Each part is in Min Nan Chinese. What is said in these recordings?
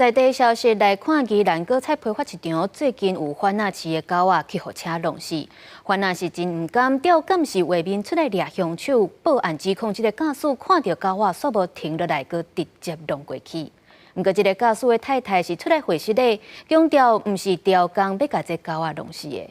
在地消息來看，宜蘭果菜批發市場最近有番仔飼的狗仔去予車弄死，番仔是真毋甘，調監視畫面出來掠兇手，報案指控這個駕駛看著狗仔，煞無停落來，閣直接弄過去。毋過，這個駕駛的太太是出來回釋的，強調毋是刁工欲共這狗仔弄死的。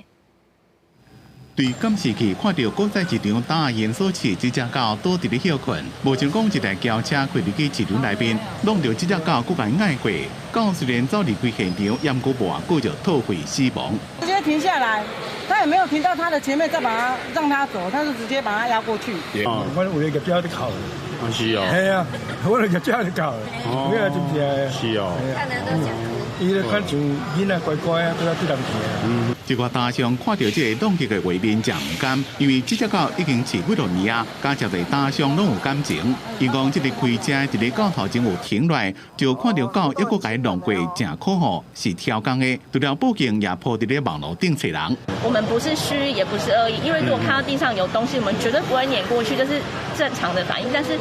對監視器看著果菜市場大煙所飼這隻狗倒佇咧歇睏，無想講一台轎車開入去市場內面，弄著這隻狗閣共壓過。狗雖然走離開現場，猶閣無偌久就吐血死亡。直接停下來，他也沒有停到他的前面，再把他讓他走，他就直接把他壓過去。我有的業者咧哭。是哦。係啊，我的業者咧哭。哦。咩啊？真正。是哦。伊咧看像囡仔乖乖啊，閣較對人疼。這個大商看著這個弄擊的畫面真毋甘，因為這隻狗已經飼幾多年啊，佮這個大商攏有感情。伊講這個開車佇咧狗頭前有停落來，就看著狗猶閣共伊弄過，誠可惡，是刁工的。除了報警，也鋪佇咧網路頂揣人。我們不是蓄意，也不是惡意，因為如果看到地上有東西，我們絕對不會碾過去，這是正常的反應。但是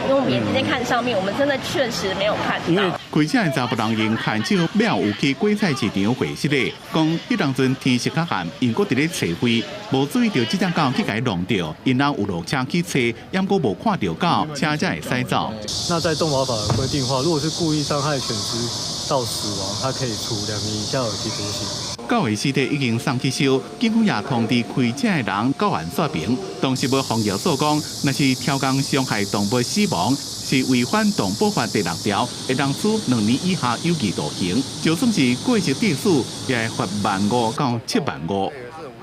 因為我們眼睛在看上面，我們真的確實沒有看到。開車的查埔人用牽手了有去果菜市場回釋的，講彼當陣天色較暗，𪜶閣佇咧揣貨，無注意著這隻狗去共伊弄著，𪜶人有落車去揣，猶閣無看著狗，車才會駛走。那在動保法的規定的話，如果是故意傷害犬隻到死亡，它可以處2年以下有期徒刑。狗的屍體已經送去燒，警方也通知開車的人到案說明。動植物防疫所講，若是刁工傷害動物死亡，是違反動保法第六條，會當處2年以下有期徒刑。就算是過失致死，也會罰萬五到7萬五。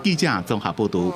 記者綜合報導。